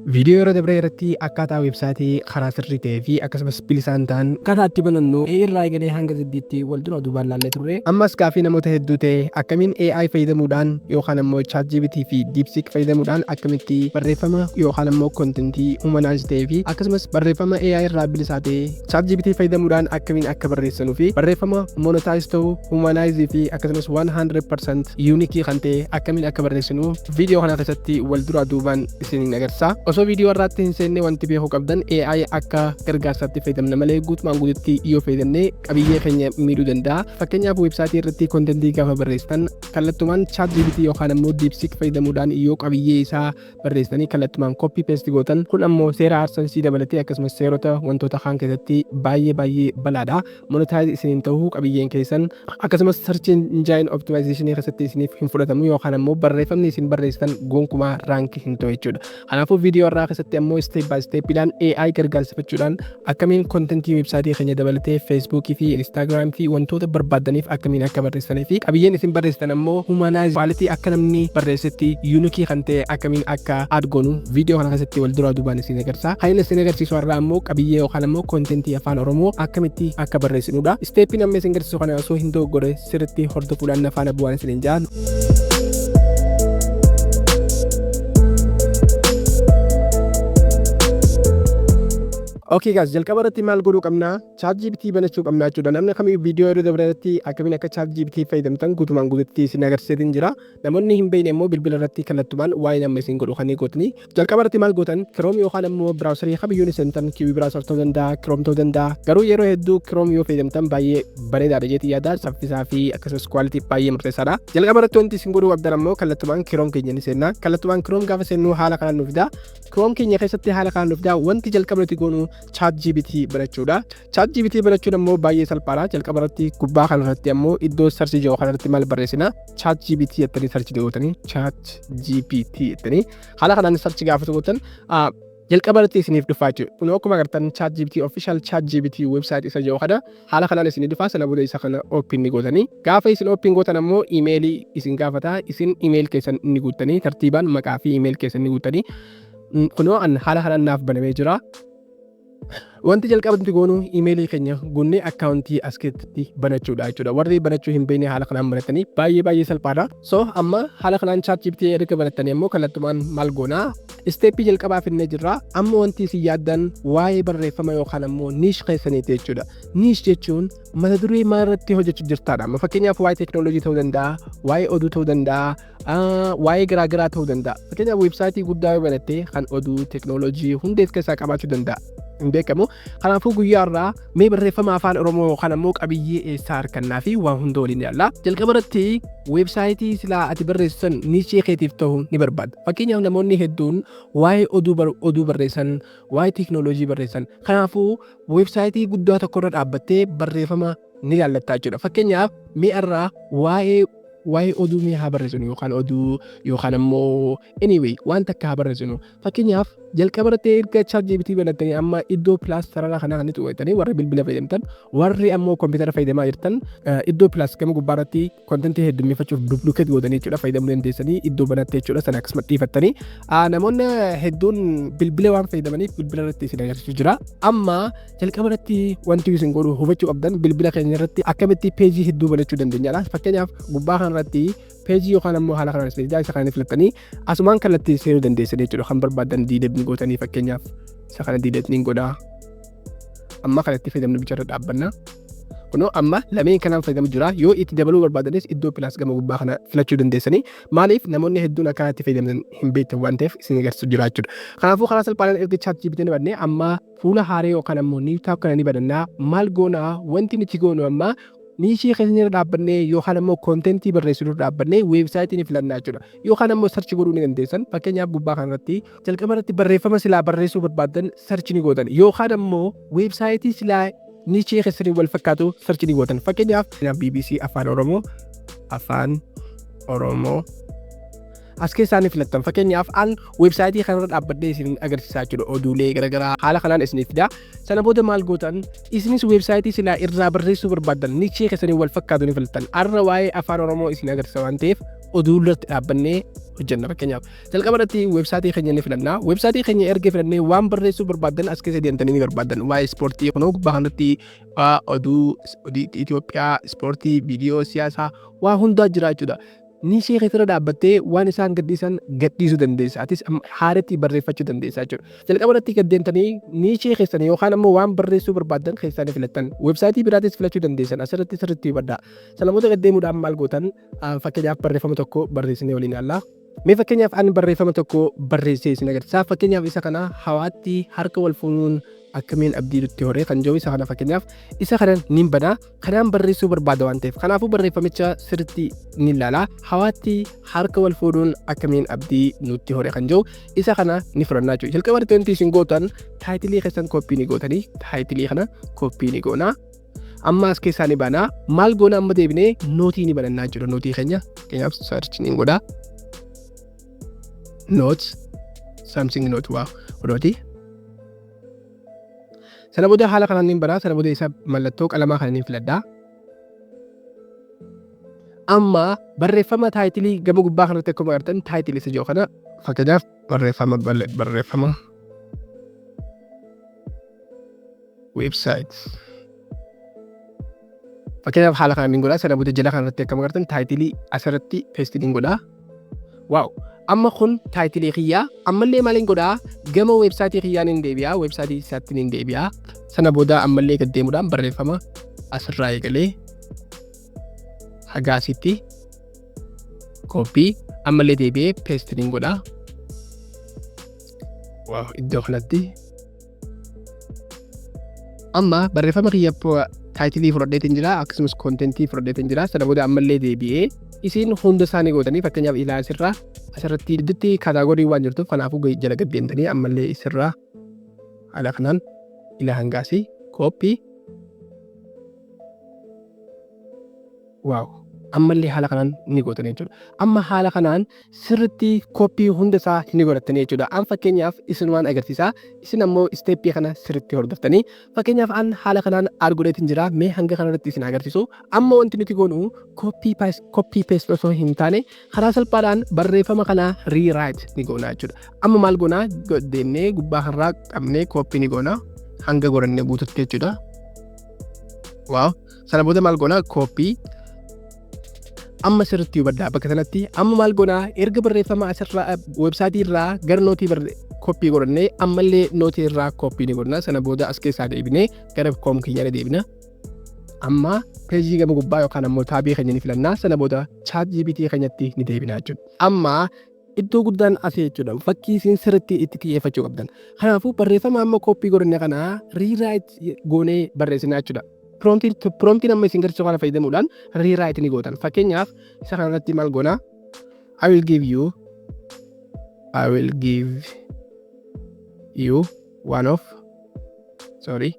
Viidiyoo yeroo dabree irratti akkaataa weebsaayitii karaa sirrii ta'ee fi akkasumas bilisaan ta'an akkaataa itti banannu A irraa eegalee hanga Z tti wal dura duubaan laallee turre. Ammas gaafii namoota hedduu ta'e, akkamiin AI fayyadamuudhaan yookaan ammoo ChatGPT fi DeepSeek fayyadamuudhaan akkamitti barreeffama yookaan ammoo contentii humanize ta'ee fi akkasumas barreeffama AI irraa bilisaa ta'e ChatGPT fayyadamuudhaan akkamiin akka barreessanuu fi barreeffama monetize ta'u, humanize fi akkasumas 100% unique kan ta'e akkamiin akka barreessinu viidiyoo kana keessatti wal duraa duubaan isiniin agarsiisa. Osoo viidiyoo irraatti hin seenne, wanti beekuu qabdan AI akka gargaarsaatti fayyadamna malee guutumaan guututti yoo fayyadamne qabiyyee keenya miidhuu danda'a. Fakkeenyaaf, weebsaayitii irratti contentii gaafa barreessitan kallattumaan ChatGPT yookaan ammoo DeepSeek fayyadamuudhaan yoo qabiyyee isaa barreessitanii kallattumaan copy paste gootan, kun ammoo seera AdSense dabalatee akkasumas seerota wantoota kaan keessatti baay'ee baay'ee balaadha. Monetize isiniin ta'uu qabiyyeen keessan, akkasumas search engine optimization keessatti isiniif hin fudhatamu yookaan ammoo barreeffamni isin barreessitan gonkumaa rank hin ta'u jechuudha. Kanaafuu viidiyoo irraa keessatti ammoo step by stepidhaan AI gargaarsifachuudhaan akkamiin contentii weebsaayitii keenya dabalatee Facebookii fi Instagram fi wantoota barbaadaniif akkamiin akka barreessanii fi qabiyyeen isin barreessitan ammoo humanize quality akka namni barreessetti unique kan ta'e akkamiin akka add goonu viidiyoo kana keessatti wal duraa duubaan isin agarsiisa. Kan inni isin agarsiisu har'aa ammoo qabiyyee yookaan ammoo contentii Afaan Oromoo akkamitti akka barreessinudha. Stepiin amma isin agarsiisu kana osoo hin dogoggore sirriitti hordofuudhaan afaan bu'aan isiniin jaan. Okay guys, jalqaba irratti maal godhuu qabnaa? ChatGPT banachuu qabnaa jechuudha. Namni kamiyyuu viidiyoo yeroo dabre irratti akkamiin akka ChatGPT fayyadamtan guutumaan guututti isin agarsiiseetiin jira. Namoonni hin beekne immoo bilbila irratti kallattumaan waa'ee nama isin godhu kan gootni. Jalqaba irratti maal gootan? Chrome yookaan ammoo browserii kamiyyuu ni seentan, Kiwi browser ta'uu danda'a, Chrome ta'uu danda'a. Garuu yeroo hedduu Chrome yoo fayyadamtan baay'ee bareedaadha jeetii yaada, saffisaa fi akkasumas quality baay'ee murteessaadha. Jalqaba irratti wanti isin godhuu qabdan ammoo kallattumaan Chrome keenya ni seenna. Kallattumaan Chrome gaafa seennu haala kanaan nu fida. Chrome keenya keessatti haala kanaan nu fida. Wanti jalqaba nuti goonu ChatGPT banachuudha. ChatGPT banachuun ammoo baay'ee salphaadha. Jalqaba irratti gubbaa kanarratti ammoo iddoo search jiru kanarratti maal barreessina? ChatGPT jettanii search gootanii, ChatGPT jettanii haala kanaan search gaafa gootan jalqaba irratti isiniif dhufaa jechuudha. Kun akkuma agartan ChatGPT, official ChatGPT website isa jiru kana haala kanaan isinii dhufaa. Sana booda isa kana open ni gootanii, gaafa isin open gootan ammoo imeelii isin gaafata. Isin email keessan ni guuttanii, tartiibaan maqaa fi email keessan ni guuttanii. Kunoo an haala kanaan naaf banamee jira. Wanti jalqaba nuti goonu imeelii keenya guunnee akkaawuntii as keessatti banachuudha jechuudha. Warri banachuu hin beekne haala kanaan banatanii baay'ee baay'ee salphaadha. So amma haala kanaan ChatGPT erga banattanii ammoo kallattumaan maal goonaa? Stepii jalqabaa finnee jirra. Amma wanti isin yaaddan waa'ee barreeffama yookaan ammoo niche keessaniiti jechuudha. Niche jechuun mata duree maal irratti hojjechuu jirtaadha. Amma fakkeenyaaf waa'ee teekinooloojii ta'uu danda'a, waa'ee oduu ta'uu danda'a, waa'ee garaagaraa ta'uu danda'a. Fakkeenyaaf, weebsaayitii guddaa yoo banattee kan oduu, teekinooloojii hundee of keessaa qabaachuu danda'a. Hin beekamu. Kanaafuu guyyaa irraa mee barreeffama Afaan Oromoo yookaan ammoo qabiyyee eessaa harkannaa fi waan hunda waliin ilaalla. Jalqaba irratti weebsaayitii silaa ati barreessan nichee keetiif ta'u ni barbaada. Fakkeenyaaf, namoonni hedduun waa'ee oduu barreessan, waa'ee teekinooloojii barreessan. Kanaafuu weebsaayitii guddaa tokko irra dhaabbattee barreeffama ni ilaallattaa jechuudha. Fakkeenyaaf, mi'a irraa waa'ee oduu mee haa barreessinu, yookaan oduu yookaan ammoo anyway waan takka haa barreessinu. Fakkeenyaaf, jalqaba irratti erga ChatGPT banattanii amma iddoo plus sarara kanaa kan tuqxanii, warri bilbila fayyadamtan, warri ammoo kompiitara fayyadamaa jirtan iddoo plus gama gubbaa irratti contentii heddummeeffachuuf duplicate gootanii jechuudha fayyadamuu dandeessanii iddoo banatte jechuudha sana akkasuma dhiifattanii. Namoonni hedduun bilbila waan fayyadamaniif bilbila irratti isin agarsiisu jira. Amma jalqaba irratti wanti isin godhu hubachuu qabdan bilbila keenya irratti akkamitti peejii hedduu banachuu dandeenyadha. Fakkeenyaaf, gubbaa kanarratti peejii yookaan ammoo haala kanaan isin isa kana filattanii asumaan kallattii seenuu dandeessan jechuudha. Kan barbaadan delete ni gootanii, fakkeenyaaf isa kana delete ni godhaa. Amma kanatti fayyadamnu bicharra dhaabbanna. Kunoo amma lameen kanaan fayyadamu jira. Yoo itti dabaluu barbaadanis iddoo plus gama gubbaa kana filachuu dandeessanii. Maaliif namoonni hedduun akka itti fayyadaman hin beektan waan ta'eef isin agarsiisu jira jechuudha. Kanaafuu karaa salphaadhaan erga ChatGPT ni badnee, amma fuula haaree yookaan ammoo new tab kana ni badannaa. Maal goonaa? Wanti nuti goonu amma nichee keenya irra dhaabbannee yookaan ammoo contentii barreessuu irra dhaabbannee weebsaayitii ni filannaa jechuudha. Yookaan ammoo search godhuu ni dandeessan. Fakkeenyaaf, gubbaa kanarratti jalqaba irratti barreeffama silaa barreessuu barbaaddan search ni gootan yookaan ammoo weebsaayitii silaa nichee keessanii wal fakkaatu search ni gootan. Fakkeenyaaf, BBC Afaan Oromoo, Afaan Oromoo. As keessaa ni filattan. Fakkeenyaaf, an weebsaayitii kanarra dhaabbadhee isin agarsiisaa jechuudha. Oduulee garaagaraa haala kanaan isiniif fida. Sana booda maal gootan? Isinis weebsaayitii silaa irraa barreessuu barbaaddan, niche keessanii wal fakkaatu ni filattan. Arra waa'ee Afaan Oromoo isin agarsiisa waan ta'eef, oduu irratti dhaabbannee hojjenna. Fakkeenyaaf, jalqaba irratti weebsaayitii keenya ni filanna. Weebsaayitii keenya erga filannee, waan barreessuu barbaaddan as keessa deemtanii ni barbaaddan. Waa'ee ispoortii kunoo gubbaa kanatti oduu Itoophiyaa, ispoortii, viidiyoo, siyaasaa, waa hundaa jira jechuudha. Niche keessarra dhaabbattee waan isaan gadhiisan gadhiisuu dandeessa. Atis haaratti barreeffachuu dandeessa jechuudha. Jalqaba irratti gad deemtanii niche keessan yookaan ammoo waan barreessuu barbaaddan keessaa ni filattan. Weebsaayitii biraatis filachuu dandeessan. Asirratti sirriitti hubadhaa. Sana booda gad deemuudhaan maal gootan? Fakkeenyaaf, barreeffama tokko barreessinee waliin ilaalla. Mee fakkeenyaaf, ani barreeffama tokko barreessee isin agarsiisa. Fakkeenyaaf, isa kana, "Hawaatti harka wal fuudhuun akkamiin abdii nutti horee" kan jiru isa kana. Fakkeenyaaf, isa kana nin banaa. Kanaan barreessuu barbaada waan ta'eef, kanaafuu barreeffamicha sirriitti ni ilaala. "Hawaatti harka wal fuudhuun akkamiin abdii nutti hore" kan jiru isa kana ni fudhannaa jechuudha. Jalqaba irratti wanti isin gootan title keessan copy ni gootanii. Title kana copy ni goonaa. Amma as keessaa ni banaa. Maal goona? Amma deebinee note ni banannaa jechuudha. Note keenya, fakkeenyaaf, search ni godhaa. Note something, note, waa note. Sana booda haala kanaan ni banaa. Sana booda isa mallattoo qalamaa kana ni filadhaa. Amma barreeffama title gama gubbaa kanatti akkuma agartan title isa jiru kana, fakkeenyaaf, barreeffama website, fakkeenyaaf, haala kanaan ni godhaa. Sana booda jala kanarratti akkuma agartan title asirratti paste ni godhaa. Wow! Amma kun title kiyyaa. Ammallee maaliin godhaa? Gama weebsaayitii kiyyaan hin deebi'aa. Weebsaayitii isaatti hin deebi'aa. Sana booda ammallee gad deemuudhaan barreeffama asirraa eegalee hagaasitti copy, ammallee deebi'ee paste niin godhaa. Wow! Iddoo kanatti amma barreeffama kiyya title fudhadheetiin jira, akkasumas content fudhadheetiin jira. Sana booda ammallee deebi'ee isin hunda isaanii gootanii, fakkeenyaaf, ilaa asirraa asirratti gidduutti category waan jirtuuf, kanaafuu jala gad deemtanii ammallee isirraa haala kanaan ilaa hangaasii copy. Wow! Ammallee haala kanaan ni gootanii jechuudha. Amma haala kanaan sirriitti copy hunda isaa ni godhattanii jechuudha. An fakkeenyaaf isin waan agarsiisaa, isin ammoo step kana sirriitti hordoftanii. Fakkeenyaaf, an haala kanaan add godheetiin jira. Mee hanga kanarratti isin agarsiisu. Amma wanti nuti goonu copy paste osoo hin taane, karaa salphaadhaan barreeffama kana rewrite ni goona jechuudha. Amma maal goonaa? Deemnee gubbaa kanarraa qabnee copy ni goona hanga godhannee guututti jechuudha. Wow! Sana booda maal goonaa? Copy. Amma sirriitti hubadhaa bakka sanatti. Amma maal goonaa? Erga barreeffama asirraa weebsaayitii irraa gara note copy godhannee, ammallee note irraa copy ni godhna. Sana booda as keessaa deebinee gara Chrome keenyaa deebina. Amma peejii gama gubbaa yookaan ammoo tab keenya ni filannaa. Sana booda ChatGPT keenyatti ni deebina jechuudha. Amma iddoo guddaan asii jechuudha. Fakkii isin sirriitti itti xiyyeeffachuu qabdan. Kanaafuu barreeffama amma copy godhanne kana rewrite goonee barreessinaa jechuudha. Promptiin amma isin garsiisu kana fayyadamuudhaan rewrite ni gootan. Fakkeenyaaf, isa kanarratti maal goonaa? I will give you one of, sorry,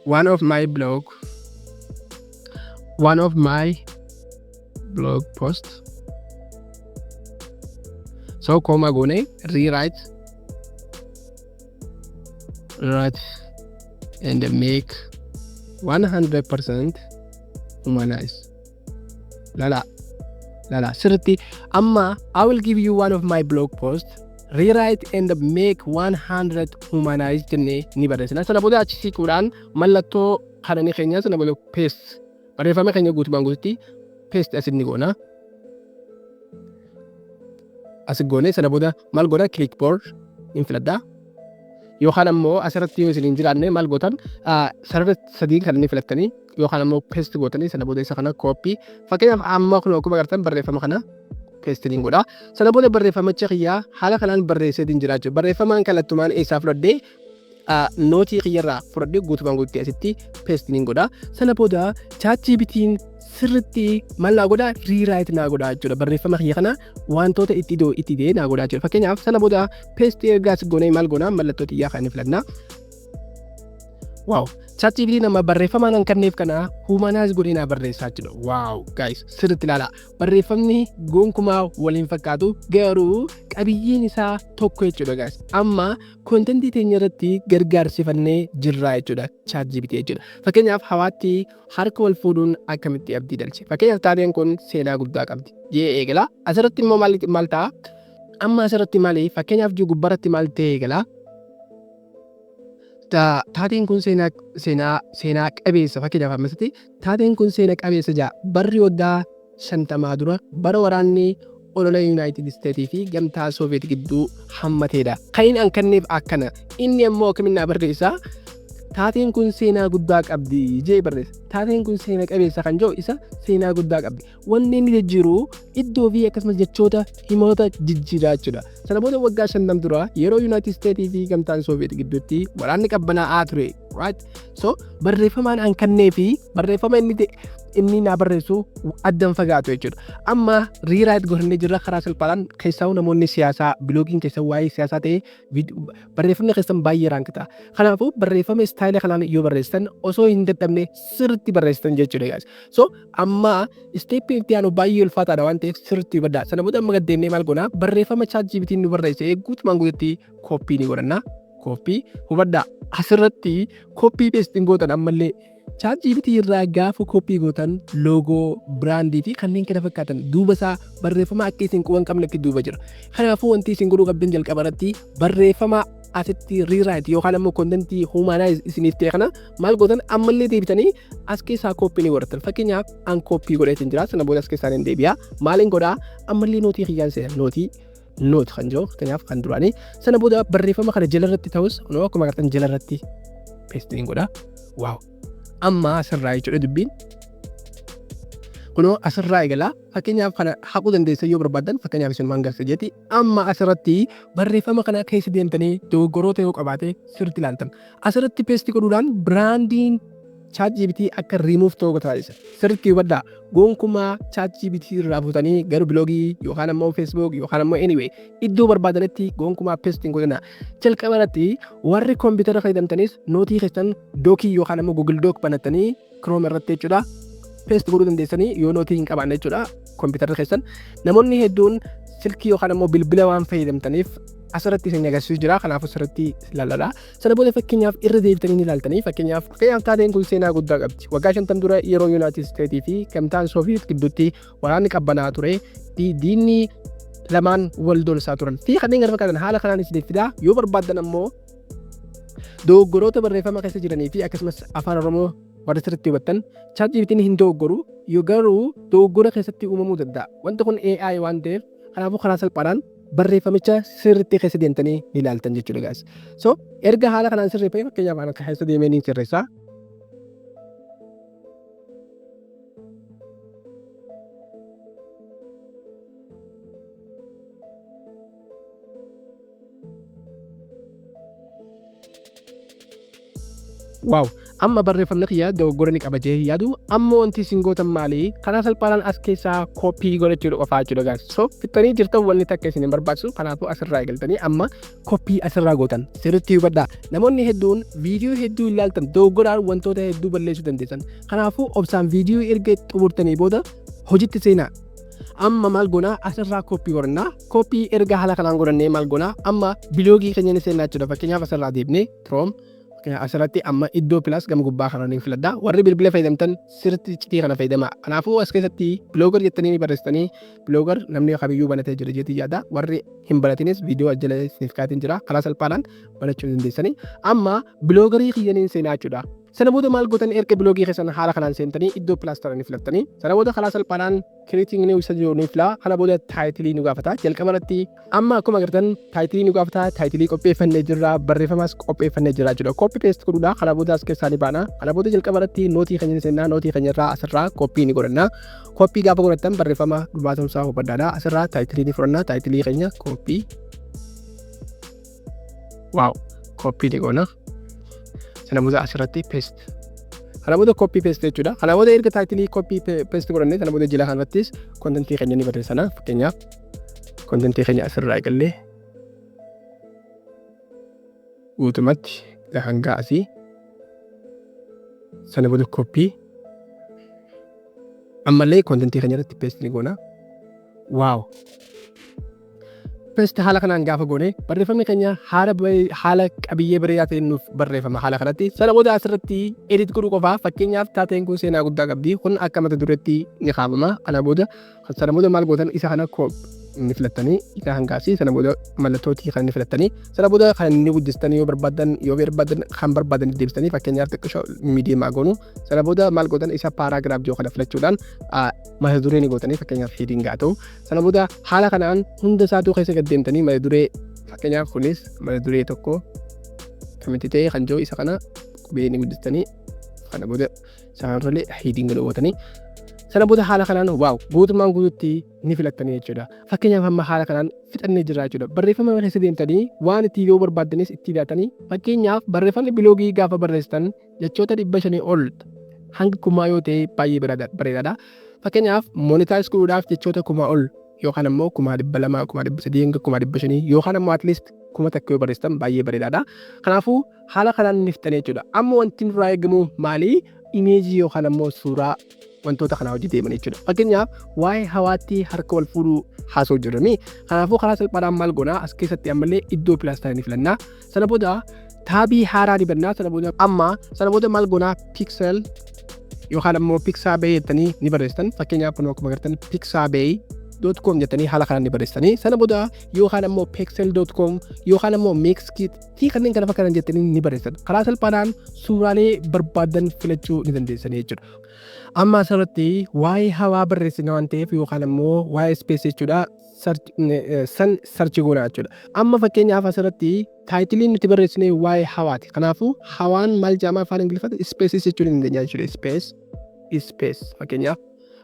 one of my blog one of my blog post. So comma goone, rewrite and make 100% humanize. Lala lala sirritti. Amma "I will give you one of my blog post, rewrite and make 100 humanize" jennee ni barreessina. Sana booda achi siquudhaan mallattoo kana ni keenya. Sana booda paste, barreeffama keenya guutumaan guututti paste asin ni goona. As goone. Sana booda maal goona? Clipboard ni filadhaa. Yookaan ammoo asirratti yoo isin hin jiraanne maal gootan? Sarara sadii kan inni filattanii yookaan ammoo paste gootanii, sana booda isa kana copy. Fakkeenyaaf, amma kun akkuma agartan barreeffama kana paste niin godha. Sana booda barreeffamicha kiyyaa haala kanaan barreesseetiin jira jechuudha. Barreeffamaan kallattumaan eessaa fudhadhee? Note kiyyarraa fudhadhee guutumaan guututti asitti paste niin godha. Sana booda ChatGPT'n sirritti maal naa godhaa? Rewrite naa godhaa jechuudha. Barreeffama kiyya kana wantoota itti idoo itti idee naa godhaa jechuudha. Fakkeenyaaf, sana booda paste ergaas goonee maal goonaa? Mallattoo xiyyaa kan inni filannaa. Wow! ChatGPT nama barreeffama nan kenneef kana humanize godhee naa barreessaa jira. Wow! Guys, sirriitti ilaalaa. Barreeffamni gonkumaa waliin fakkaatu, garuu qabiyyeen isaa tokko jechuudha, guys. Amma contentii teenya irratti gargaarsifannee jirra jechuudha ChatGPT jechuudha. Fakkeenyaaf, hawaatti harka wal fuudhuun akkamitti abdii dalche. Fakkeenyaaf, taateen kun seenaa guddaa qabdi. Jee eegala. Asirratti immoo maal maal ta'a? Amma asirratti maali? Fakkeenyaaf, gubbaratti maal ta'e eegala? Taateen kun seenaa qabeessa. Fakkeenyaaf, ammasitti taateen kun seena qabeessa jaa. Barri waggaa 50 dura bara waraanni olola Yuunaayitid Isteetii fi gamtaa Sooviyeet gidduu hammateedha. Kan inni an kenneef akkana. Inni ammoo akkamiin naa barreessaa? Taateen kun seenaa guddaa qabdi jee barreessa. Taateen kun seena qabeessa kan jiru isa seenaa guddaa qabdi. Wanni inni jijjiiru iddoo fi akkasumas jechoota himoota jijjiiraa jechuudha. Sana booda waggaa 50 dura yeroo Yuunaayitid Isteetii fi gamtaan Sooviyeet gidduutti waraanni qabbanaa'aa ture. Right? So barreeffamaan an kennee fi barreeffama inni naa barreessu addan fagaatu jechuudha. Amma rewrite godhannee jirra karaa salphaadhaan. Keessaa namoonni siyaasaa, blogiin keessa waa'ee siyaasaa ta'e, barreeffamni keessan baay'ee rank ta'a. Kanaafuu barreeffama style kanaan yoo barreessitan osoo hin dadhabne sirriitti barreessitan jechuudha, guys. So amma stepiin itti aanu baay'ee ulfaataadha waan ta'eef sirriitti hubadhaa. Sana booda amma gaddeemnee maal goonaa? Barreeffama ChatGPT nu barreesse guutumaan guututti copy ni godhanna. Copy hubadhaa, asirratti copy pasting gootan. Ammallee ChatGPT irraa gaafa copy gootan logo, brandii fi kanneen kana fakkaatan duuba isaa barreeffama akka isin quban qabnetti duuba jira. Kanaafuu wanti isin godhuu qabdan jalqaba irratti barreeffama asitti rewrite yookaan ammoo contentii humanize isiniif ta'e kana maal gootan? Ammallee deebitanii as keessaa copy ni godhatan. Fakkeenyaaf, an copy godheetiin jira. Sana booda as keessaa ni deebi'a. Maaliin godhaa? Ammallee noteii kiyyaan seena. Noteii note kan jiru fakkeenyaaf kan duraanii. Sana booda barreeffama kana jalarratti ta'us akkuma agartan jalarratti pasteiin godha. Wow! Amma asirraa jechuudha dubbiin. Kunoo asirraa eegala. Fakkeenyaaf, kana haquu dandeessan yoo barbaaddan. Fakkeenyaaf, isin waan garsiisa jetti. Amma asirratti barreeffama kana keessa deemtanii dogoggoroota yoo qabaate sirriitti ilaaltan. Asirratti paste godhuudhaan brandiin ChatGPT akka riimuuf ta'uu taasisa. Sirriitti hubadhaa. Gonkumaa ChatGPT irraa fuutanii gara blogii yookaan ammoo Facebook yookaan ammoo anyway iddoo barbaadanitti gonkumaa paste hin godhina. Jalqaba irratti warri koompitara fayyadamtanis noteii keessan docii yookaan ammoo Google Doc banattanii Chrome irratti jechuudha. Paste godhuu dandeessanii yoo noteii hin qabaanne jechuudha koompitara keessan. Namoonni hedduun silkii yookaan ammoo bilbila waan fayyadamtaniif asirratti isin agarsiisu jira. Kanaafuu asirratti ilaalladha. Sana booda fakkeenyaaf irra deebitanii ni ilaaltanii. Fakkeenyaaf, taateen kun seenaa guddaa qabdi. Waggaa 50 dura yeroo Yuunaayitid Isteetii fi gamtaan Sooviyeet gidduutti waraanni qabbanaa ture, diinni lamaan wal dorsaa turan fi kanneen kana fakkaatan haala kanaan isiniif fidaa. Yoo barbaaddan ammoo dogoggoroota barreeffama keessa jiranii fi akkasumas Afaan Oromoo warri sirriitti hubattan, ChatGPT'n hin dogoggoru yoo garuu dogoggora keessatti uumamuu danda'a. Wanti kun AI waan ta'eef, kanaafuu karaa salphaadhaan barreeffamicha sirriitti keessa deemtanii ni ilaaltan jechuudha, guys. So erga haala kanaan sirreeffame, fakkeenyaaf waan akka keessa deemee ni sirreessa. Wow! Amma barreeffamni kiyya dogoggora ni qaba jee yaadu. Amma wanti isin gootan maali? Karaa salphaadhaan as keessaa copy godhachuu qofaa jechuudha, guys. So fixxanii jirtan, wanni takka isin hin barbaachisu. Kanaafuu asirraa eegaltanii amma copy asirraa gootan. Sirriitti hubadhaa. Namoonni hedduun viidiyoo hedduu ilaaltan dogoggoraan wantoota hedduu balleessuu dandeessan. Kanaafuu obsaan viidiyoo erga xumurtanii booda hojitti seenaa. Amma maal goonaa? Asirraa copy godhannaa. Copy erga haala kanaan godhannee maal goonaa? Amma blogii keenya ni seennaa jechuudha. Fakkeenyaaf, asirraa deebinee Chrome asirratti amma iddoo plus gama gubbaa kana ni filadha. Warri bilbila fayyadamtan sirriitti iccitii kana fayyadamaa. Kanaafuu as keessatti Blogger jettanii ni barreessitanii. Blogger namni kamiyyuu banatee jira jeetii yaada. Warri hin banatinis viidiyoo jala isiniif kaatiin jira. Karaa salphaadhaan banachuu dandeessanii. Amma Bloggerii kiyyaniin seenaa jechuudha. Sana booda maal gootan? Erga blogii keessan haala kanaan seentanii iddoo plus tana ni filattanii. Sana booda karaa salphaadhaan creating new isa jiru ni filaa. Kana booda titleii nu gaafata. Jalqaba irratti amma akkuma agartan titleii nu gaafata. Titleii qopheeffannee jirra. Barreeffamas qopheeffannee jirra jechuudha. Copy paste godhuudha. Kana booda as keessaa ni baana. Kana booda jalqaba irratti noteii keenya ni seennaa. Noteii keenya irraa asirraa copy ni godhanna. Copy gaafa godhattan barreeffama dhumaa ta'uusaa hubadhaadha. Asirraa titleii ni fudhanna. Titleii keenya copy. Wow! Copy ni goona. Sana booda asirratti paste. Kana booda copy paste jechuudha. Kana booda erga titleii copy paste godhannee, sana booda jala kanattis contentii keenya ni barreessana. Fakkeenyaaf, contentii keenya asirraa eegallee guutumatti hanga asii. Sana booda copy. Ammallee contentii keenya irratti paste ni goona. Wow. Paste haala kanaan gaafa goone barreeffamni keenya haala qabiyyee bareedaa ta'een nuuf barreeffama haala kanatti. Sana booda asirratti edit godhuu qofaa. Fakkeenyaaf, taateen kun seenaa guddaa qabdi. Kun akka mata dureetti ni kaafama. Kana booda, sana booda maal gootan? Isa kana ni filattanii, isa hangaasii, sana booda mallattoo tii kan ni filattanii, sana booda kan inni guddistanii yoo barbaadan kan barbaadan deebistanii, fakkeenyaaf xiqqishoo medium goonu. Sana booda maal gootan? Isa paragraph jiru kana filachuudhaan mata duree ni gootanii, fakkeenyaaf heading haa ta'u. Sana booda haala kanaan hunda isaatuu keessa gad deemtanii mata duree, fakkeenyaaf kunis mata duree tokko kamitti ta'e kan jiru, isa kana qubee ni guddistanii, kana booda isa kanarrallee heading gootanii, sana booda haala kanaan, wow, guutummaan guututti ni filattanii jechuudha. Fakkeenyaaf, amma haala kanaan fixannee jirra jechuudha. Barreeffama keessa deemtanii waan itti yoo barbaaddanis itti hidhatanii, fakkeenyaaf barreeffamni biloogii gaafa barreessitan jechoota 500 ol hanga 1000 yoo ta'e baay'ee bareedaadha. Fakkeenyaaf, monetize godhuudhaaf jechoota 1000 ol yookaan ammoo 200,000, 300,000 hanga 500,000 yookaan ammoo at least 1000 yoo barreessitan baay'ee bareedaadha. Kanaafuu haala kanaan ni fixanii jechuudha. Amma wanti nurraa eegamu maali? Imeejii yookaan ammoo suuraa wantoota kanaa hojii deeman jechuudha. Fakkeenyaaf, waa'ee hawaatti harka wal fuudhuu haasa'u jirrami. Kanaafuu karaa salphaadhaan maal goonaa? As keessatti ammallee iddoo plus ni filannaa. Sana booda taabii haaraa dibannaa. Sana booda amma, sana booda maal goonaa? Pixel yookaan ammoo Pixabay jettanii ni barreessitan. Fakkeenyaaf, kun akkuma agartan pixabay.com jettanii haala kanaan ni barreessitanii, sana booda yookaan ammoo pexels.com yookaan ammoo Mixkit fi kanneen kana fakkaatan jettanii ni barreessan. Karaa salphaadhaan suuraalee barbaadan filachuu ni dandeessanii jechuudha. Amma asirratti waa'ee hawaa barreessina waan ta'eef yookaan ammoo waa'ee space jechuudha, san search goona jechuudha. Amma fakkeenyaaf, asirratti titleiin nuti barreessine waa'ee hawaati. Kanaafuu hawaan maal jedhama afaan Ingiliffaatti? Space jechuu ni dandeenya jechuudha. Space, space, fakkeenyaaf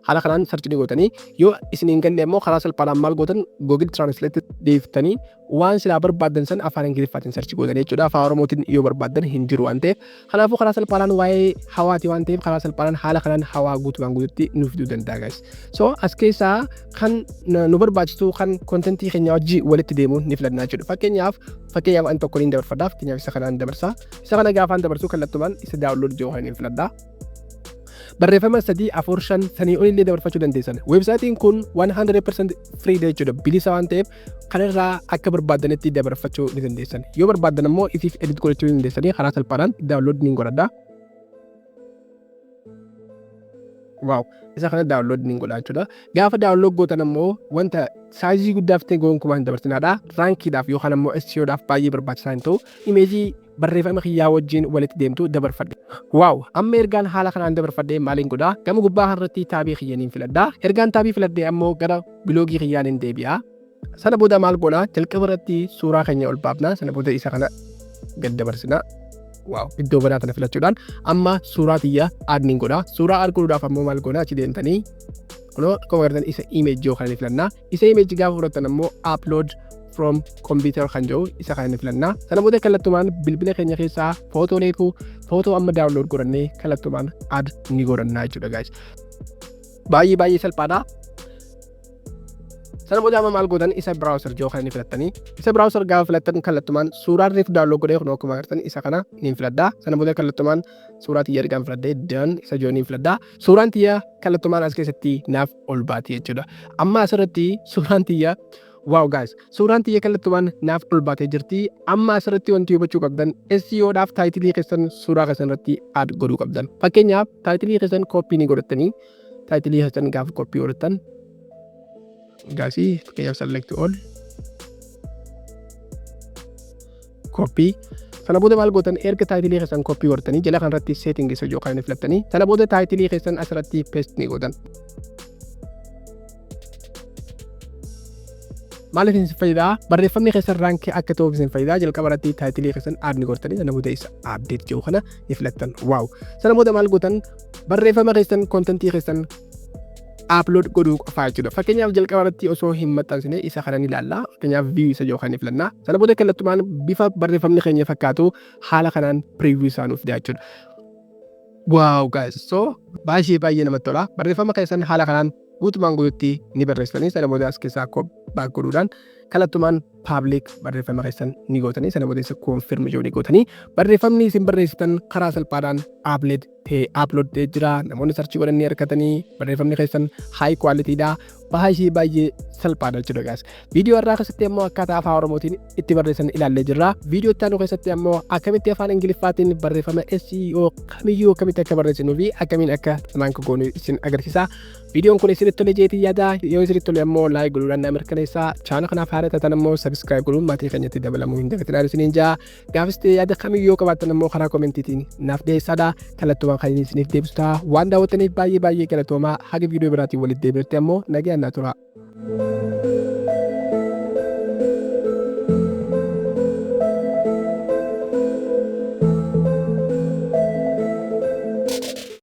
haala kanaan search ni gootanii. Yoo isin hin galle immoo karaa salphaadhaan maal gootan? Google Translate deebiftanii waan silaa barbaaddan san afaan Ingiliffaatiin search gootanii jechuudha. Afaan Oromootiin yoo barbaaddan hin jiru waan ta'eef. Kanaafuu karaa salphaadhaan waa'ee hawaati waan ta'eef, karaa salphaadhaan haala kanaan hawaa guutumaan guututti nuuf fiduu danda'a, guys. So as keessaa kan nu barbaachisu, kan contentii keenya wajji walitti deemuun ni filannaa jechuudha. Fakkeenyaaf an tokko niin dabarfadha. Fakkeenyaaf, isa kanaan dabarsa. Isa kana gaafaan dabarsu kallattumaan isa download jiru kan hin filadha. Barreeffama sadii, afur, shan sanii olillee dabarfachuu dandeessan. Weebsaayitiin kun 100% free jechuudha. Bilisa waan ta'eef kanarraa akka barbaadanitti dabarfachuu ni dandeessan. Yoo barbaaddan ammoo ifiif edit godhachuu ni dandeessanii. Karaa salphaadhaan download ni godhadha. Wow, isa kana download ni godha jechuudha. Gaafa download gootan ammoo wanta saayizii guddaaf ta'e gonkumaa hin dabarsinaadha. Rankiidhaaf yookaan ammoo SEOdhaaf baay'ee barbaachisaa hin ta'u. Imeejii barreeffama kiyyaa wajjin walitti deemtu dabarfadhe. Wow, amma ergaan haala kanaan dabarfadhee maaliin godhaa? Gama gubbaa irratti taabii kiyyaniin filadha. Ergaan taabii filadhee ammoo gara biloogii kiyyaan hin deebi'a. Sana booda maal godhaa? Jalqaba irratti suuraa keenya ol baafna. Sana booda isa kana gad dabarsina. Wow, iddoo banaa kana filachuudhaan amma suuraa tiyya add niin godha. Suuraa add godhuudhaaf ammoo maal godhaa? Achi deemtanii kunoo akkuma agartan isa image yoo kana ni filannaa. Isa image gaafa fudhattan ammoo upload from computer kan jedhu isa kana ni filannaa. Sana booda kallattumaan bilbila keenya keessaa footooleetu footoo amma download godhannee kallattumaan add ni godhannaa jechuudha, guys. Baay'ee baay'ee salphaadha. Sana booda amma maal gootan? Isa browser jiru kana ni filattanii. Isa browser gaafa filattan kallattumaan suuraan reefu download godhee kunoo akkuma agartan isa kana ni filadha. Sana booda kallattumaan suuraa tiyya ergaan filadhee done isa jiru ni filadha. Suuraan tiyya kallattumaan as keessatti naaf ol baati jechuudha. Amma asirratti suuraan tiyya, wow guys, suuraan tiyya kallattumaan naaf ol baatee jirti. Amma asirratti wanti hubachuu qabdan, SEOdhaaf titleii keessan suuraa keessan irratti add godhuu qabdan. Fakkeenyaaf, titleii keessan copy ni godhattanii, titleii keessan gaafa copy godhattan gaasii, fakkeenyaaf select all, copy. Sana booda maal gootan? Erga titleii keessan copy godhatanii jala kanarratti setting isa jiru kan filattanii, sana booda titleii keessan asirratti paste ni gootan. Maaliif isin fayyadaa? Barreeffamni keessan rankii akka ta'uuf isin fayyadaa. Jalqaba irratti titleii keessan add ni godhatanii, sana booda isa update jiru kana ni filattan. Wow. Sana booda maal gootan? Barreeffama keessan, contentii keessan upload godhuu qofaa jechuudha. Fakkeenyaaf, jalqaba irratti osoo hin maxxansine isa kana ni ilaalla. Fakkeenyaaf, view isa jiru kana ni filanna. Sana booda kallattumaan bifa barreeffamni keenya fakkaatu haala kanaan preview isaa nuuf fida jechuudha. Wow guys, so baay'ee baay'ee namatti tola. Barreeffama keessan haala kanaan Guutumaan guututti ni barreessitanii, sana booda as keessaa back godhuudhaan kallattumaan public barreeffama keessan ni gootanii, sana booda isa confirm jiru ni gootanii, barreeffamni isin barreessitan karaa salphaadhaan upload ta'ee upload ta'ee jira. Namoonni search godhanii argatanii barreeffamni keessan high quality dha. Baay'ee baay'ee salphaadha jechuudha, guys. Viidiyoo irraa keessatti ammoo akkaataa afaan Oromootiin itti barreessan ilaallee jirra. Viidiyoo itti aanu keessatti ammoo akkamitti afaan Ingiliffaatiin barreeffama SEO kamiyyuu akkamitti akka barreessinuu fi akkamiin akka rank goonu isin agarsiisa. Viidiyoon kun isinitti tole jeetii yaada. Yoo isinitti tole ammoo like godhuudhaan na mirkaneessaa. Channel kanaaf haala taatan ammoo subscribe godhuun maatii keenyatti dabalamuu hin dagatinaa isiniin jaa. Gaafis ta'e yaada kamiyyuu qabaattan ammoo karaa commentiitiin naaf dhiyeessaadha. Kallattumaan kan isiniif deebisu ta'a. Waan daawwattaniif baay'ee baay'ee galatoomaa. Haga viidiyoo biraatiin walitti deebinutti ammoo nagaan naa tura.